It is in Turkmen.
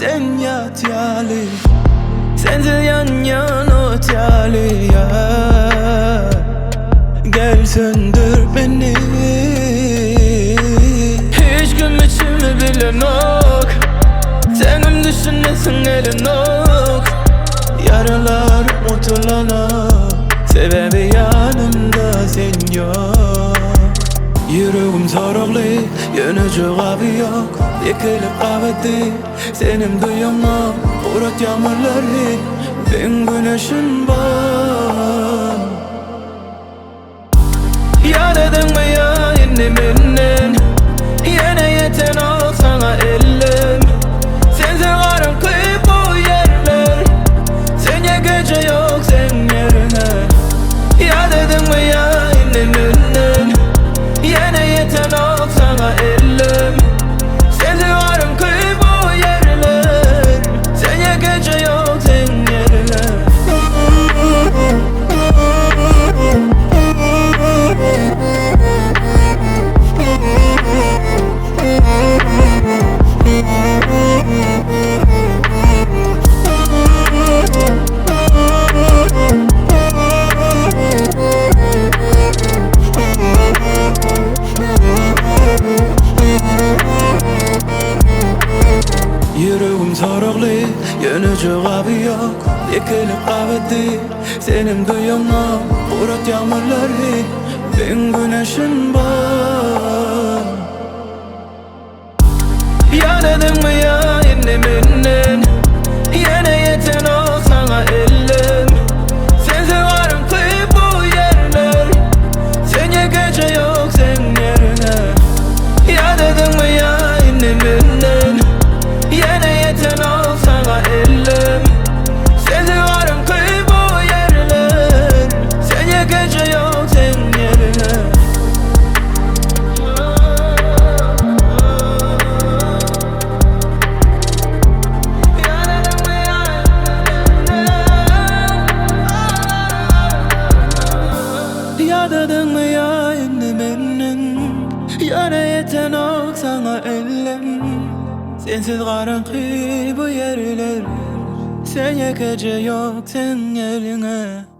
Sen ýat ýaly Sensiz ýanýan ot ýaly ýar Gel söndür meni Hiç kim içimi bilenok Seňem düşünesiň gelenok Ýaralar unutylanok Sebäbi ýanymda sen ýok Ýüregim soragly, ýöne jogaby ýok Ýekelik gabatdy, senem duýaňok Gurat ýagmyrlary, seň güneşiň bar Ýadadyňmy ýa indi menden Ýene ýetenok saňa ellem Sensiz garaňky bu ýerler Sen ýekeje ýok seň ýeriňe Ýadadyňmy ýa indi menden Ýene ýetenok saňa ellem Sensiz garaňky bu ýerler Sen ýekeje ýok seň ýeriňe. Ýüregim soragly, ýöne jogaby ýok Ýekelik gabatdy, senem duýaňok Gurat ýagmyrlary, seň güneşiň bar. Ýadadyňmy ýa indi menden Ýene ýetenok saňa ellem Sensiz garaňky bu ýerler Sen ýekeje ýok seň ýeriňe Ýadadyňmy ýa indi menden Ýene ýetenok saňa ellem Sensiz garaňky bu ýerler Sen ýekeje ýok seň ýeriňe. Ýadadyňmy ýa indi menden Ýöne ýetenok saňa ellem Sensiz garaňky bu ýerler Sen ýekeje ýok seň eliňe.